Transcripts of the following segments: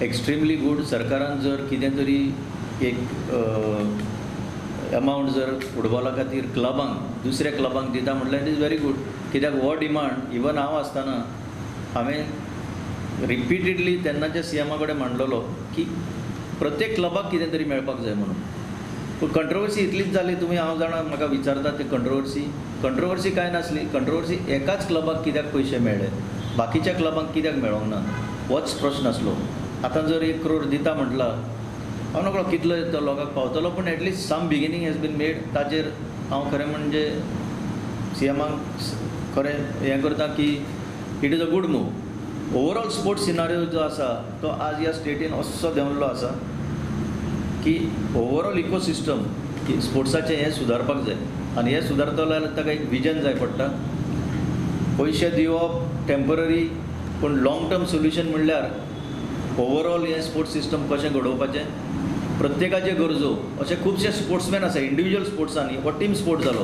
Extremely good. सरकारान जर कितें तरी एक अमावंट जर फुटबॉला खातीर क्लबांक, दुसऱ्या क्लबांक दिता म्हटल्यार it is very good. कित्याक हो डिमांड इवन हांव आसतना हांवें रिपिटेडली तेन्नाच्या सीएमा कडेन मांडलेलो की प्रत्येक क्लबाक कितें तरी मेळपाक जाय म्हणून. पूण कंट्रोवर्सी इतलीच जाली, तुमी हांव जाणा म्हाका विचारतात ती कंट्रोवर्सी. कंट्रोवर्सी कांय नासली. कंट्रोवर्सी एकाच क्लबाक कित्याक पयशे मेळ्ळे, बाकीच्या क्लबांक कित्याक मेळोंक ना, होच प्रश्न आसलो. आतां जर 1 करोड दिता म्हटलां, हांव नकळो कितलो तो लोकांक पावतलो, पूण at least some beginning has been made. ताचेर हांव खरें म्हणजे सीएमाक खरें हें करता की it is a good move. Overall sports scenario जो आसा तो आज ह्या स्टेटीन असो देंवल्लो आसा की ओवरऑल इकोसिस्टम की स्पोर्ट्साचें हें सुदारपाक जाय आनी हें सुदारतलो जाल्यार ताका एक विजन जाय पडटा. पयशे दिवप टेंपररी, पूण लाँग टर्म सोल्युशन म्हणल्यार ओवरऑल हें स्पोर्ट्स सिस्टम कशें घडोवपाचें, प्रत्येकाचे गरजो अशे खुबशे स्पोर्ट्समॅन आसा इंडिविज्युअल स्पोर्ट्सांनी. हो टीम स्पोर्ट जालो,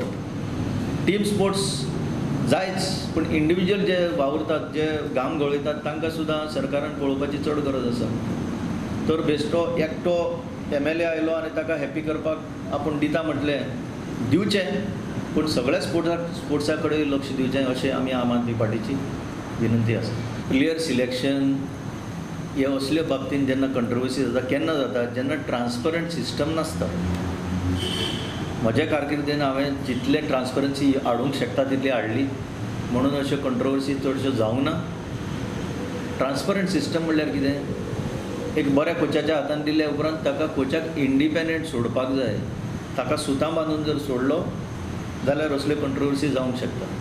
टीम स्पोर्ट्स जायच, पूण इंडिविज्युअल जे वावुरतात, जे घाम गळयतात तांकां सुद्दां सरकारान पळोवपाची चड गरज आसा. तर बेश्टो एकटो MLA आयलो आनी ताका हॅपी करपाक आपूण दिता म्हटलें, दिवचें, पूण सगळ्या स्पोर्ट्सा कडेन लक्ष दिवचें अशें आमी आम आदमी पार्टीची विनंती आसा. प्लेयर सिलेक्शन हे असले बाबतींत जेन्ना कंट्रोवर्सी जाता, केन्ना जाता, जेन्ना ट्रान्सपरंट सिस्टम नासता. म्हज्या कारकिर्दीन हांवें जितले ट्रान्सपरन्सी हाडूंक शकता तितली हाडली, म्हणून अश्यो कंट्रोवर्सी चडश्यो जावंक ना. ट्रान्सपरंट सिस्टम म्हणल्यार कितें, एक बऱ्या कोचाच्या हातान दिल्या उपरांत ताका कोचाक इंडिपेंडंट सोडपाक जाय. ताका सुतां बांदून जर सोडलो जाल्यार असल्यो कंट्रोवर्सी जावंक शकता.